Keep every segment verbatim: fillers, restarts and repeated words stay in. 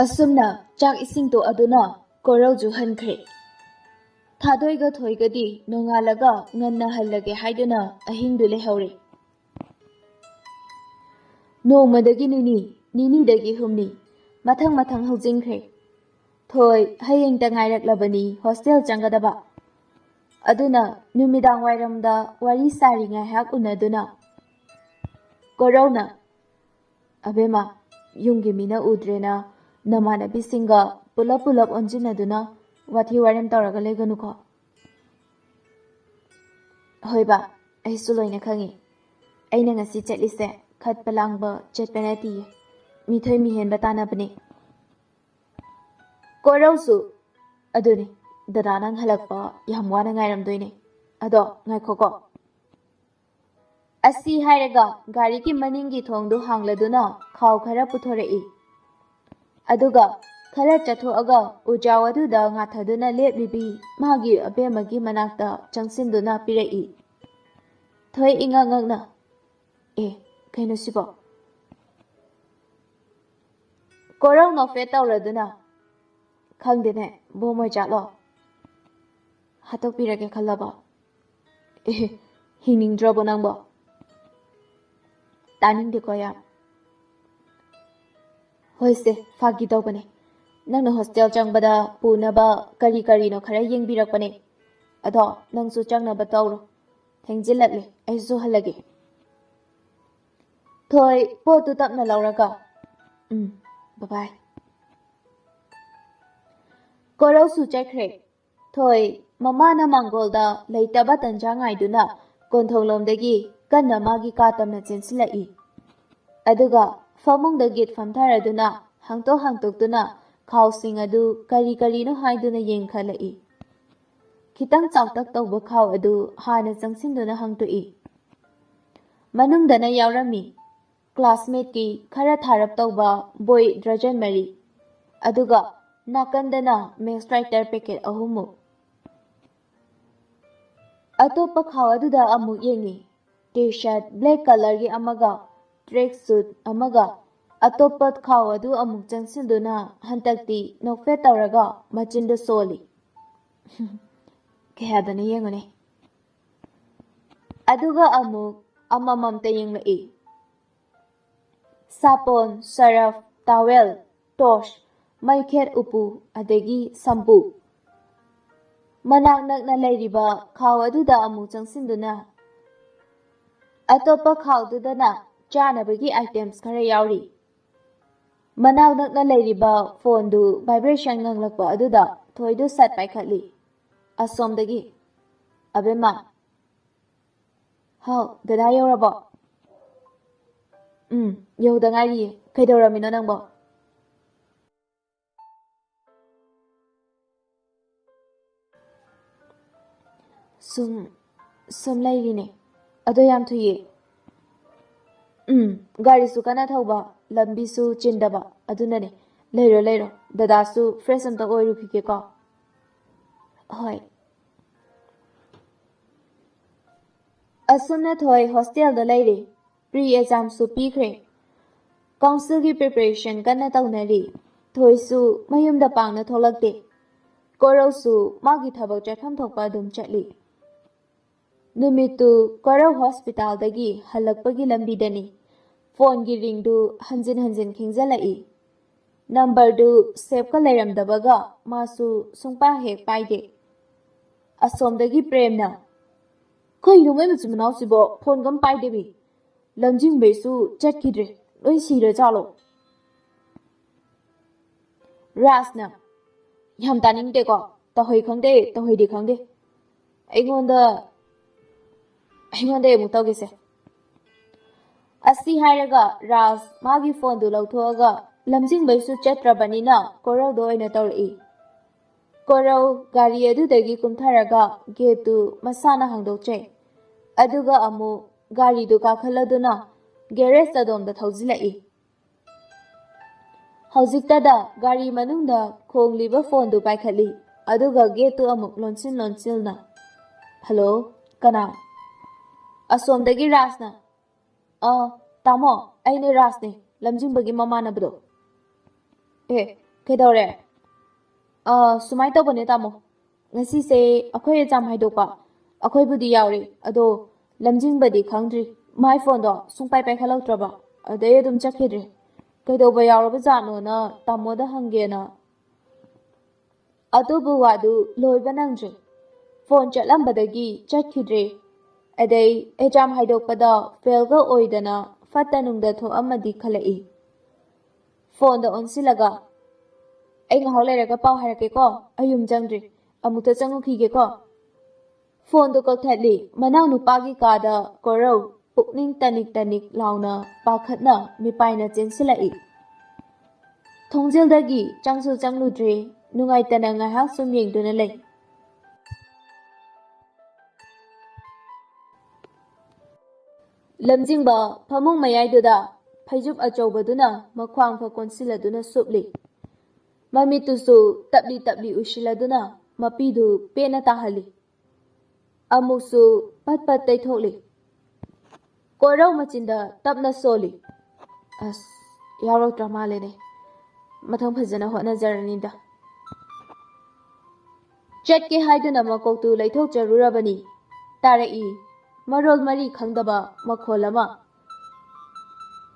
ꯑꯁꯨꯝꯅ ꯆꯥꯛ ꯏꯁꯤꯡ ꯇꯣꯛꯑꯗꯨꯅ ꯀꯣꯔꯧꯖꯨ ꯍꯟꯈ꯭ꯔꯦ꯫ ꯊꯥꯗꯣꯏꯒ ꯊꯣꯏꯒꯗꯤ ꯅꯣꯡꯉꯥꯜꯂꯒ ꯉꯟꯅ ꯍꯜꯂꯒꯦ ꯍꯥꯏꯗꯨꯅ ꯑꯍꯤꯡꯗꯨ ꯂꯩꯍꯧꯔꯦ꯫ ꯅꯣꯡꯃꯗꯒꯤ ꯅꯤꯅꯤ, ꯅꯤꯅꯤꯗꯒꯤ ꯍꯨꯝꯅꯤ, ꯃꯊꯪ ꯃꯊꯪ ꯍꯧꯖꯤꯟꯈ꯭ꯔꯦ꯫ ꯊꯣꯏ ꯍꯌꯦꯡꯇ ꯉꯥꯏꯔꯛꯂꯕꯅꯤ ꯍꯣꯁꯇꯦꯜ ꯆꯪꯒꯗꯕ꯫ ꯑꯗꯨꯅ ꯅꯨꯃꯤꯗꯥꯡ ꯋꯥꯏꯔꯝꯗ ꯋꯥꯔꯤ ꯁꯥꯔꯤ ꯉꯥꯏꯍꯥꯛ ꯎꯅꯗꯨꯅ ꯀꯣꯔꯧꯅ, "ꯑꯕꯦꯝꯃ, ꯌꯨꯝꯒꯤ ꯃꯤꯅ ꯎꯗ꯭ꯔꯦꯅ ꯅꯃꯥꯟꯅꯕꯤꯁꯤꯡꯒ ꯄꯨꯂꯞ ꯄꯨꯂꯞ ꯑꯣꯟꯁꯤꯟꯅꯗꯨꯅ ꯋꯥꯊꯤ ꯋꯥꯔꯦꯝ ꯇꯧꯔꯒ ꯂꯩꯒꯅꯨꯀꯣ꯫" "ꯍꯣꯏ ꯕꯥ, ꯑꯩꯁꯨ ꯂꯣꯏꯅ ꯈꯪꯉꯤ꯫ ꯑꯩꯅ ꯉꯁꯤ ꯆꯠꯂꯤꯁꯦ ꯈꯠꯄ ꯂꯥꯡꯕ ꯆꯠꯄ ꯅꯠꯇꯤꯌꯦ, ꯃꯤꯊꯣꯏ ꯃꯤꯍꯦꯟꯕ ꯇꯥꯟꯅꯕꯅꯦ꯫" ꯀꯣꯔꯧꯁꯨ, "ꯑꯗꯨꯅꯤ, ꯗꯗꯥ ꯅꯪ ꯍꯜꯂꯛꯄ ꯌꯥꯝ ꯋꯥꯅ ꯉꯥꯏꯔꯝꯗꯣꯏꯅꯦ꯫ ꯑꯗꯣ ꯉꯥꯏꯈꯣꯀꯣ꯫" ꯑꯁꯤ ꯍꯥꯏꯔꯒ ꯒꯥꯔꯤꯒꯤ ꯃꯅꯤꯡꯒꯤ ꯊꯣꯡꯗꯨ ꯍꯥꯡꯂꯗꯨꯅ ꯈꯥꯎ ꯈꯔ ꯄꯨꯊꯣꯔꯛꯏ꯫ ꯑꯗꯨꯒ ꯈꯔ ꯆꯠꯊꯣꯛꯑꯒ ꯎꯖꯥꯎ ꯑꯗꯨꯗ ꯉꯥꯊꯗꯨꯅ ꯂꯦꯞꯂꯤꯕꯤ ꯃꯥꯒꯤ ꯑꯕꯦꯝꯃꯒꯤ ꯃꯅꯥꯛꯇ ꯆꯪꯁꯤꯟꯗꯨꯅ ꯄꯤꯔꯛꯏ꯫ ꯊꯣꯏ ꯏꯉꯛ ꯉꯛꯅ, "ꯑꯦ, ꯀꯩꯅꯣ ꯁꯤꯕꯣ?" ꯀꯣꯔꯧ ꯅꯣꯛꯐꯦꯠ ꯇꯧꯔꯗꯨꯅ, "ꯈꯪꯗꯦꯅꯦ, ꯕꯣꯝ ꯑꯣꯏꯖꯥꯠꯂꯣ? ꯍꯥꯠꯇꯣꯛꯄꯤꯔꯒꯦ ꯈꯜꯂꯕꯣ? ꯑꯦ, ꯍꯤꯡꯅꯤꯡꯗ꯭ꯔꯕꯣ ꯅꯪꯕꯣ?" "ꯇꯥꯅꯤꯡꯗꯦꯀꯣ ꯌꯥꯝ꯫" "ꯍꯣꯏꯁꯦ, ꯐꯥꯒꯤ ꯇꯧꯕꯅꯦ꯫ ꯅꯪꯅ ꯍꯣꯁꯇꯦꯜ ꯆꯪꯕꯗ ꯄꯨꯅꯕ ꯀꯔꯤ ꯀꯔꯤꯅꯣ ꯈꯔ ꯌꯦꯡꯕꯤꯔꯛꯄꯅꯦ꯫ ꯑꯗꯣ ꯅꯪꯁꯨ ꯆꯪꯅꯕ ꯇꯧꯔꯣ꯫ ꯊꯦꯡꯖꯤꯜꯂꯛꯂꯦ, ꯑꯩꯁꯨ ꯍꯜꯂꯒꯦ꯫" ꯊꯣꯏ ꯄꯣꯠꯇꯨ ꯇꯞꯅ ꯂꯧꯔꯒ, "ꯎꯝ, ꯕꯕꯥꯏ꯫" ꯀꯣꯔꯧꯁꯨ ꯆꯠꯈ꯭ꯔꯦ꯫ ꯊꯣꯏ ꯃꯃꯥꯅ ꯃꯥꯡꯒꯣꯜꯗ ꯂꯩꯇꯕ ꯇꯟꯖꯥ ꯉꯥꯏꯗꯨꯅ ꯀꯣꯟꯊꯣꯡꯂꯣꯝꯗꯒꯤ ꯀꯟꯅ ꯃꯥꯒꯤ ꯀꯥ ꯇꯝꯅ ꯆꯦꯟꯁꯤꯜꯂꯛꯏ꯫ ꯑꯗꯨꯒ ꯐꯃꯨꯡꯗ ꯒꯤꯠ ꯐꯝꯊꯔꯗꯨꯅ ꯍꯥꯡꯇꯣꯛ ꯍꯥꯡꯇꯣꯛꯇꯨꯅ ꯈꯥꯎꯁꯤꯡ ꯑꯗꯨ ꯀꯔꯤ ꯀꯔꯤꯅꯣ ꯍꯥꯏꯗꯨꯅ ꯌꯦꯡꯈꯠꯂꯛꯏ꯫ ꯈꯤꯇꯪ ꯆꯥꯎꯇꯛ ꯇꯧꯕ ꯈꯥꯎ ꯑꯗꯨ ꯍꯥꯟꯅ ꯆꯪꯁꯤꯟꯗꯨꯅ ꯍꯥꯡꯇꯣꯛꯏ꯫ ꯃꯅꯨꯡꯗꯅ ꯌꯥꯎꯔꯝꯃꯤ ꯀ꯭ꯂꯥꯁꯃꯦꯠꯀꯤ ꯈꯔ ꯊꯥꯔꯞ ꯇꯧꯕ ꯕꯣꯏ ꯗꯔꯖꯟ ꯃꯔꯤ, ꯑꯗꯨꯒ ꯅꯥꯀꯟꯗꯅ ꯃꯦꯛꯁ ꯔꯥꯏꯇꯔ ꯄꯦꯀꯦꯠ ꯑꯍꯨꯝꯃꯨꯛ꯫ ꯑꯇꯣꯞꯄ ꯈꯥꯎ ꯑꯗꯨꯗ ꯑꯃꯨꯛ ꯌꯦꯡꯉꯤ꯫ ꯇꯤ ꯁꯥꯔꯠ ꯕ꯭ꯂꯦꯛ ꯀꯂꯔꯒꯤ ꯑꯃꯒ, ꯇ꯭ꯔꯦꯛ ꯁꯨꯠ ꯑꯃꯒ, ꯑꯇꯣꯞꯄ ꯈꯥꯎ ꯑꯗꯨ ꯑꯃꯨꯛ ꯆꯪꯁꯤꯟꯗꯨꯅ ꯍꯟꯗꯛꯇꯤ ꯅꯣꯛꯐꯦꯠ ꯇꯧꯔꯒ ꯃꯆꯤꯟꯗꯨ ꯁꯣꯜꯂꯤ꯫ ꯀꯌꯥꯗꯅ ꯌꯦꯡꯉꯨꯅꯦ꯫ ꯑꯗꯨꯒ ꯑꯃꯨꯛ ꯑꯃꯃꯝꯇ ꯌꯦꯡꯂꯛꯏ꯫ ꯁꯥꯄꯣꯟ, ꯁꯔꯐ, ꯇꯥꯋꯦꯜ, ꯇꯣꯔꯆ, ꯃꯩꯈꯦꯠ ꯎꯄꯨ, ꯑꯗꯒꯤ ꯁꯝꯄꯨ꯫ ꯃꯅꯥꯛ ꯅꯛꯅ ꯂꯩꯔꯤꯕ ꯈꯥꯎ ꯑꯗꯨꯗ ꯑꯃꯨꯛ ꯆꯪꯁꯤꯟꯗꯨꯅ ꯑꯇꯣꯞꯄ ꯈꯥꯎꯗꯨꯗꯅ ꯆꯥꯅꯕꯒꯤ ꯑꯥꯏꯇꯦꯝꯁ ꯈꯔ ꯌꯥꯎꯔꯤ꯫ ꯃꯅꯥꯛ ꯅꯛꯅ ꯂꯩꯔꯤꯕ ꯐꯣꯟꯗꯨ ꯚꯥꯏꯕ꯭ꯔꯦꯁꯟ ꯉꯪꯂꯛꯄ ꯑꯗꯨꯗ ꯊꯣꯏꯗꯨ ꯁꯠ ꯄꯥꯏꯈꯠꯂꯤ꯫ ꯑꯁꯣꯝꯗꯒꯤ, "ꯑꯕꯦꯝꯃ, ꯍꯥꯎ, ꯗꯗꯥ ꯌꯧꯔꯕꯣ?" "ꯎꯝ, ꯌꯧꯗ ꯉꯥꯏꯔꯤꯌꯦ꯫ ꯀꯩꯗꯧꯔꯝꯃꯤꯅꯣ ꯅꯪꯕꯣ?" "ꯁꯨꯝ, ꯁꯨꯝ ꯂꯩꯔꯤꯅꯦ꯫ ꯑꯗꯣ ꯌꯥꯝ ꯊꯨꯏꯌꯦ꯫" "ꯎꯝ, ꯒꯥꯔꯤꯁꯨ ꯀꯟꯅ ꯊꯧꯕ, ꯂꯝꯕꯤꯁꯨ ꯆꯤꯟꯗꯕ, ꯑꯗꯨꯅꯅꯦ꯫ ꯂꯩꯔꯣ, ꯂꯩꯔꯣ꯫ ꯗꯗꯥꯁꯨ ꯐ꯭ꯔꯦꯁ ꯑꯝꯇ ꯑꯣꯏꯔꯨꯈꯤꯒꯦꯀꯣ꯫" "ꯍꯣꯏ꯫" ꯑꯁꯨꯝꯅ ꯊꯣꯏ ꯍꯣꯁꯇꯦꯜꯗ ꯂꯩꯔꯤ꯫ ꯄ꯭ꯔꯤ ꯑꯦꯛꯖꯥꯝꯁꯨ ꯄꯤꯈ꯭ꯔꯦ꯫ ꯀꯥꯎꯟꯁꯤꯜꯒꯤ ꯄ꯭ꯔꯤꯄꯦꯔꯦꯁꯟ ꯀꯟꯅ ꯇꯧꯅꯔꯤ꯫ ꯊꯣꯏꯁꯨ ꯃꯌꯨꯝꯗ ꯄꯥꯛꯅ ꯊꯣꯛꯂꯛꯇꯦ꯫ ꯀꯣꯔꯧꯁꯨ ꯃꯥꯒꯤ ꯊꯕꯛ ꯆꯠꯐꯝ ꯊꯣꯛꯄ ꯑꯗꯨꯝ ꯆꯠꯂꯤ꯫ ꯅꯨꯃꯤꯠꯇꯨ ꯀꯣꯔꯧ ꯍꯣꯁꯄꯤꯇꯥꯜꯗꯒꯤ ꯍꯜꯂꯛꯄꯒꯤ ꯂꯝꯕꯤꯗꯅꯤ꯫ ꯐꯣꯟꯒꯤ ꯔꯤꯡꯗꯨ ꯍꯟꯖꯤꯟ ꯍꯟꯖꯤꯟ ꯈꯤꯡꯖꯤꯜꯂꯛꯏ꯫ ꯅꯝꯕꯔꯗꯨ ꯁꯦꯞꯀ ꯂꯩꯔꯝꯗꯕꯒ ꯃꯥꯁꯨ ꯁꯨꯡꯄꯥ ꯍꯦꯛ ꯄꯥꯏꯗꯦ꯫ ꯑꯁꯣꯝꯗꯒꯤ ꯄ꯭ꯔꯦꯝꯅ, "ꯀꯩꯅꯣ ꯃꯣꯏ ꯃꯆꯤꯟ ꯃꯅꯥꯎꯁꯤꯕꯣ, ꯐꯣꯟꯒ ꯑꯝ ꯄꯥꯏꯗꯦꯃꯤ꯫ ꯂꯝꯖꯤꯡꯕꯩꯁꯨ ꯆꯠꯈꯤꯗ꯭ꯔꯦ꯫ ꯂꯣꯏ ꯁꯤꯔ ꯖꯥꯠꯂꯣ?" ꯔꯥꯖꯅ, "ꯌꯥꯝ ꯇꯥꯅꯤꯡꯗꯦꯀꯣ꯫ ꯇꯧꯍꯩ ꯈꯪꯗꯦ, ꯇꯧꯍꯩꯗꯤ ꯈꯪꯗꯦ꯫ ꯑꯩꯉꯣꯟꯗ, ꯑꯩꯉꯣꯟꯗ ꯑꯃꯨꯛ ꯇꯧꯒꯦꯁꯦ꯫" ꯑꯁꯤ ꯍꯥꯏꯔꯒ ꯔꯥꯖ ꯃꯥꯒꯤ ꯐꯣꯟꯗꯨ ꯂꯧꯊꯣꯛꯑꯒ ꯂꯝꯖꯤꯡꯕꯩꯁꯨ ꯆꯠꯇ꯭ꯔꯕꯅꯤꯅ ꯀꯣꯔꯧꯗ ꯑꯣꯏꯅ ꯇꯧꯔꯛꯏ꯫ ꯀꯣꯔꯧ ꯒꯥꯔꯤ ꯑꯗꯨꯗꯒꯤ ꯀꯨꯝꯊꯔꯒ ꯒꯦꯠꯇꯨ ꯃꯁꯥꯅ ꯍꯥꯡꯗꯣꯛꯆꯩ꯫ ꯑꯗꯨꯒ ꯑꯃꯨꯛ ꯒꯥꯔꯤꯗꯨ ꯀꯥꯈꯠꯂꯗꯨꯅ ꯒꯦꯔꯦꯖ ꯑꯗꯣꯝꯗ ꯊꯧꯖꯤꯜꯂꯛꯏ꯫ ꯍꯧꯖꯤꯛꯇꯗ ꯒꯥꯔꯤ ꯃꯅꯨꯡꯗ ꯈꯣꯡꯂꯤꯕ ꯐꯣꯟꯗꯨ ꯄꯥꯏꯈꯠꯂꯤ꯫ ꯑꯗꯨꯒ ꯒꯦꯠꯇꯨ ꯑꯃꯨꯛ ꯂꯣꯟꯁꯤꯟ ꯂꯣꯟꯁꯤꯟꯅ, "ꯍꯜꯂꯣ, ꯀꯅꯥ?" ꯑꯁꯣꯝꯗꯒꯤ ꯔꯥꯖꯅ, "ꯑ, ꯇꯥꯃꯣ, ꯑꯩꯅꯦ ꯔꯥꯖꯅꯦ꯫ ꯂꯝꯖꯤꯡꯕꯒꯤ ꯃꯃꯥꯟꯅꯕꯗꯣ꯫ ꯑꯦ, ꯀꯩꯗꯧꯔꯦ? ꯑꯥ, ꯁꯨꯃꯥꯏꯅ ꯇꯧꯕꯅꯦ, ꯇꯥꯃꯣ꯫ ꯉꯁꯤꯁꯦ ꯑꯩꯈꯣꯏ ꯑꯦꯛꯖꯥꯝ ꯍꯥꯏꯗꯣꯛꯄ꯫ ꯑꯩꯈꯣꯏꯕꯨꯗꯤ ꯌꯥꯎꯔꯤ, ꯑꯗꯣ ꯂꯝꯖꯤꯡꯕꯗꯤ ꯈꯪꯗ꯭ꯔꯤ꯫ ꯃꯥꯏ ꯐꯣꯟꯗꯣ ꯁꯨꯡꯄꯥꯏ ꯄꯥꯏꯈꯠꯂꯛꯇ꯭ꯔꯕ, ꯑꯗꯩ ꯑꯗꯨꯝ ꯆꯠꯈꯤꯗ꯭ꯔꯦ꯫ ꯀꯩꯗꯧꯕ ꯌꯥꯎꯔꯕꯖꯥꯠꯅꯣꯅ ꯇꯥꯃꯣꯗ ꯍꯪꯒꯦꯅ꯫ ꯑꯗꯨꯕꯨ ꯋꯥꯗꯨ ꯂꯣꯏꯕ ꯅꯪꯗ꯭ꯔꯦ꯫ ꯐꯣꯟ ꯆꯠꯂꯝꯕꯗꯒꯤ ꯆꯠꯈꯤꯗ꯭ꯔꯦ꯫ ꯑꯗꯩ ꯑꯦꯛꯖꯥꯝ ꯍꯥꯏꯗꯣꯛꯄꯗ ꯐꯦꯜꯒ ꯑꯣꯏꯗꯅ ꯐꯠꯇ ꯅꯨꯡꯗ ꯊꯣꯛꯑꯝꯃꯗꯤ ꯈꯜꯂꯛꯏ꯫ ꯐꯣꯟꯗ ꯑꯣꯟꯁꯤꯜꯂꯒ, "ꯑꯩ ꯉꯥꯏꯍꯥꯛ ꯂꯩꯔꯒ ꯄꯥꯎ ꯍꯥꯏꯔꯛꯀꯦꯀꯣ, ꯑꯩ ꯌꯨꯝ ꯆꯪꯗ꯭ꯔꯤ, ꯑꯃꯨꯛꯇ ꯆꯪꯉꯨꯈꯤꯒꯦꯀꯣ"꯫ ꯐꯣꯟꯗꯣ ꯀꯛꯊꯠꯂꯤ꯫ ꯃꯅꯥꯎꯅꯨꯄꯥꯒꯤ ꯀꯥꯗ ꯀꯣꯔꯧ ꯄꯨꯛꯅꯤꯡ ꯇꯅꯤꯛ ꯇꯅꯤꯛ ꯂꯥꯎꯅ ꯄꯥꯈꯠꯅ ꯃꯤꯄꯥꯏꯅ ꯆꯦꯟꯁꯤꯜꯂꯛꯏ꯫ ꯊꯣꯡꯖꯤꯜꯗꯒꯤ ꯆꯪꯁꯨ ꯆꯪꯂꯨꯗ꯭ꯔꯦ꯫ ꯅꯨꯡꯉꯥꯏꯇꯅ ꯉꯥꯏꯍꯥꯛ ꯁꯨꯝ ꯌꯦꯡꯗꯨꯅ ꯂꯩ꯫ ꯂꯝꯖꯤꯡꯕ ꯐꯃꯨꯡ ꯃꯌꯥꯏꯗꯨꯗ ꯐꯩꯖꯨꯞ ꯑꯆꯧꯕꯗꯨꯅ ꯃꯈ꯭ꯋꯥꯡ ꯐꯥꯎ ꯀꯣꯟꯁꯤꯜꯂꯗꯨꯅ ꯁꯨꯞꯂꯤ꯫ ꯃꯃꯤꯠꯇꯨꯁꯨ ꯇꯞꯂꯤ ꯇꯞꯂꯤ ꯎꯏꯁꯤꯜꯂꯗꯨꯅ ꯃꯄꯤꯗꯨ ꯄꯦꯟꯅ ꯇꯥꯍꯜꯂꯤ꯫ ꯑꯃꯨꯛꯁꯨ ꯄꯠ ꯄꯠ ꯇꯩꯊꯣꯛꯂꯤ꯫ ꯀꯣꯔꯧ ꯃꯆꯤꯟꯗ ꯇꯞꯅ ꯁꯣꯜꯂꯤ꯫ ꯑꯁ, ꯌꯥꯎꯔꯛꯇ꯭ꯔ ꯃꯥꯜꯂꯦꯅꯦ꯫ ꯃꯊꯪ ꯐꯖꯅ ꯍꯣꯠꯅꯖꯔꯅꯤꯗ꯫ ꯆꯠꯀꯦ ꯍꯥꯏꯗꯨꯅ ꯃꯀꯣꯛꯇꯨ ꯂꯩꯊꯣꯛꯆꯔꯨꯔꯕꯅꯤ꯫ ꯇꯥꯔꯛꯏ ꯃꯔꯣꯜ ꯃꯔꯤ ꯈꯪꯗꯕ ꯃꯈꯣꯜ ꯑꯃ꯫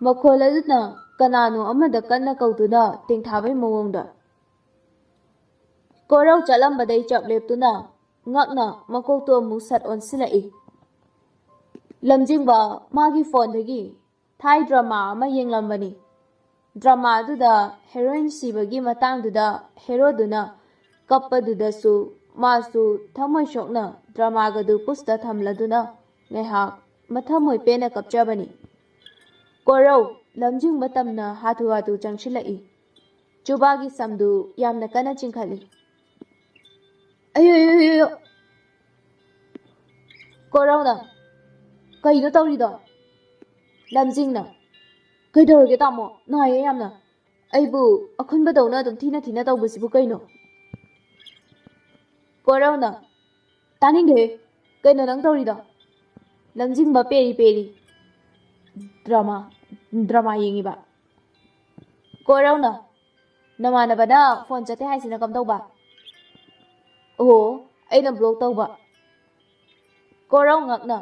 ꯃꯈꯣꯜ ꯑꯗꯨꯅ ꯀꯅꯥꯅꯣ ꯑꯃꯗ ꯀꯟꯅ ꯀꯧꯗꯨꯅ ꯇꯦꯡꯊꯥꯕꯩ ꯃꯑꯣꯡꯗ꯫ ꯀꯣꯔꯧ ꯆꯠꯂꯝꯕꯗꯩ ꯆꯞ ꯂꯦꯞꯇꯨꯅ ꯉꯛꯅ ꯃꯀꯣꯛꯇꯨ ꯑꯃꯨꯛ ꯁꯠ ꯑꯣꯟꯁꯤꯜꯂꯛꯏ꯫ ꯂꯝꯖꯤꯡꯕ ꯃꯥꯒꯤ ꯐꯣꯟꯗꯒꯤ ꯊꯥꯏ ꯗ꯭ꯔꯃꯥ ꯑꯃ ꯌꯦꯡꯂꯝꯕꯅꯤ꯫ ꯗ꯭ꯔꯃꯥꯗꯨꯗ ꯍꯦꯔꯣꯏꯟ ꯁꯤꯕꯒꯤ ꯃꯇꯥꯡꯗꯨꯗ ꯍꯦꯔꯣꯗꯨꯅ ꯀꯞꯄꯗꯨꯗꯁꯨ ꯃꯥꯁꯨ ꯊꯃꯣꯏ ꯁꯣꯛꯅ ꯗ꯭ꯔꯃꯥꯒꯗꯨ ꯄꯨꯁꯇ ꯊꯝꯂꯗꯨꯅ ꯉꯥꯏꯍꯥꯛ ꯃꯊꯃꯣꯏ ꯄꯦꯟꯅ ꯀꯞꯆꯕꯅꯤ꯫ ꯀꯣꯔꯧ ꯂꯝꯖꯤꯡꯕ ꯇꯝꯅ ꯍꯥꯊꯨ ꯍꯥꯊꯨ ꯆꯪꯁꯤꯜꯂꯛꯏ꯫ ꯆꯨꯕꯥꯒꯤ ꯁꯝꯗꯨ ꯌꯥꯝꯅ ꯀꯟꯅ ꯆꯤꯡꯈꯠꯂꯤ꯫ "ꯑꯌꯣ, ꯑꯌꯣ, ꯑꯌꯣ, ꯑꯌꯣ!" ꯀꯣꯔꯧꯅ, "ꯀꯩꯅꯣ ꯇꯧꯔꯤꯗꯣ?" ꯂꯝꯖꯤꯡꯅ, "ꯀꯩꯗꯧꯔꯒꯦ ꯇꯥꯃꯣ? ꯅꯥꯏꯌꯦ ꯌꯥꯝꯅ꯫ ꯑꯩꯕꯨ ꯑꯈꯨꯟꯕꯗꯧꯅ ꯑꯗꯨꯝ ꯊꯤꯅ ꯊꯤꯅ ꯇꯧꯕꯁꯤꯕꯨ ꯀꯩꯅꯣ?" ꯀꯣꯔꯧꯅ, "ꯇꯥꯅꯤꯡꯗꯦꯍꯦ, ꯀꯩꯅꯣ ꯅꯪ ꯇꯧꯔꯤꯗꯣ?" ꯂꯝꯖꯤꯡꯕ ꯄꯦꯔꯤ ꯄꯦꯔꯤ꯫ "ꯗ꯭ꯔꯃꯥ, ꯗ꯭ꯔꯃꯥ ꯌꯦꯡꯉꯤꯕ꯫ ꯀꯣꯔꯧꯅ, "ꯅꯃꯥꯟꯅꯕꯅ ꯐꯣꯟ ꯆꯠꯇꯦ ꯍꯥꯏꯁꯤꯅ ꯀꯝꯗꯧꯕ?" "ꯑꯣ, ꯑꯩꯅ ꯕ꯭ꯂꯣꯛ ꯇꯧꯕ꯫" ꯀꯣꯔꯧ ꯉꯛꯅ,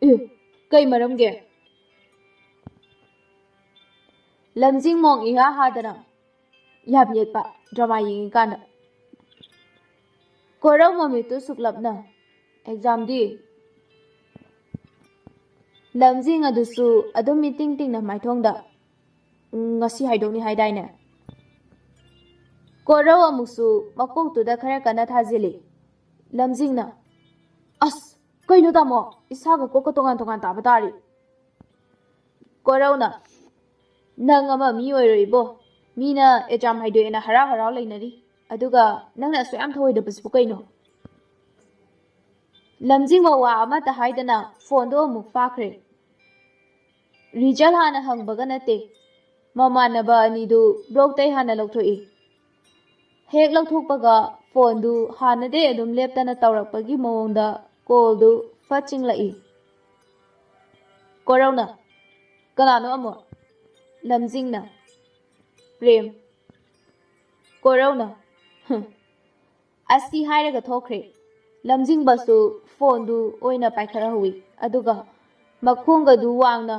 "ꯑꯦ, ꯀꯩ ꯃꯔꯝꯒꯤ?" ꯂꯝꯖꯤꯡ ꯃꯣꯡ ꯏꯍꯥ ꯍꯥꯗꯅ, ꯌꯥꯝ ꯌꯦꯠꯄ ꯗ꯭ꯔꯃꯥ ꯌꯦꯡꯉꯤꯀꯥꯟꯗ꯫ ꯀꯣꯔꯧ ꯃꯃꯤꯠꯇꯨ ꯁꯨꯛꯂꯞꯅ, "ꯑꯦꯛꯖꯥꯝꯗꯤ?" ꯂꯝꯖꯤꯡ ꯑꯗꯨꯁꯨ ꯑꯗꯨꯝ ꯏꯇꯤꯡ ꯇꯤꯡꯅ ꯃꯥꯏꯊꯣꯡꯗ, "ꯎꯝ, ꯉꯁꯤ ꯍꯥꯏꯗꯣꯛꯅꯤ ꯍꯥꯏꯗꯥꯏꯅꯦ?" ꯀꯣꯔꯧ ꯑꯃꯨꯛꯁꯨ ꯃꯀꯣꯛꯇꯨꯗ ꯈꯔ ꯀꯟꯅ ꯊꯥꯖꯤꯜꯂꯤ꯫ ꯂꯝꯖꯤꯡꯅ, "ꯑꯁ, ꯀꯩꯅꯣ ꯇꯥꯃꯣ, ꯏꯁꯥꯒ ꯀꯣꯛꯀ ꯇꯣꯉꯥꯟ ꯇꯣꯉꯥꯟ ꯇꯥꯕ ꯇꯥꯔꯤ꯫" ꯀꯣꯔꯧꯅ, "ꯅꯪ ꯑꯃ ꯃꯤ ꯑꯣꯏꯔꯣꯏ ꯏꯕꯣ꯫ ꯃꯤꯅ ꯑꯦꯛꯖꯥꯝ ꯍꯥꯏꯗꯣꯛꯑꯦꯅ ꯍꯔꯥꯎ ꯍꯔꯥꯎ ꯂꯩꯅꯔꯤ꯫ ꯑꯗꯨꯒ ꯅꯪꯅ ꯑꯁꯨꯛ ꯌꯥꯝ ꯊꯧꯑꯣꯏꯗꯕꯁꯤꯕꯨ ꯀꯩꯅꯣ?" ꯂꯝꯖꯤꯡꯕ ꯋꯥ ꯑꯃꯠꯇ ꯍꯥꯏꯗꯅ ꯐꯣꯟꯗꯣ ꯑꯃꯨꯛ ꯐꯥꯈ꯭ꯔꯦ꯫ ꯔꯤꯖꯜ ꯍꯥꯟꯅ ꯍꯪꯕꯒ ꯅꯠꯇꯦ, ꯃꯃꯥꯟꯅꯕ ꯑꯅꯤꯗꯨ ꯕ꯭ꯂꯣꯛꯇꯩ ꯍꯥꯟꯅ ꯂꯧꯊꯣꯛꯏ꯫ ꯍꯦꯛ ꯂꯧꯊꯣꯛꯄꯒ ꯐꯣꯟꯗꯨ ꯍꯥꯟꯅꯗꯩ ꯑꯗꯨꯝ ꯂꯦꯞꯇꯅ ꯇꯧꯔꯛꯄꯒꯤ ꯃꯑꯣꯡꯗ ꯀꯣꯜꯗꯨ ꯐꯠ ꯆꯤꯡꯂꯛꯏ꯫ ꯀꯣꯔꯧꯅ, "ꯀꯅꯥꯅꯣ ꯑꯃꯨꯛ?" ꯂꯝꯖꯤꯡꯅ, "ꯄ꯭ꯔꯦꯝ꯫" ꯀꯣꯔꯧꯅ, "ꯍꯨꯝ, ꯑꯁꯤ ꯍꯥꯏꯔꯒ ꯊꯣꯛꯈ꯭ꯔꯦ꯫" ꯂꯝꯖꯤꯡꯕꯁꯨ ꯐꯣꯟꯗꯨ ꯑꯣꯏꯅ ꯄꯥꯏꯈꯠꯍꯧꯏ꯫ ꯑꯗꯨꯒ ꯃꯈꯣꯡꯒꯗꯨ ꯋꯥꯡꯅ,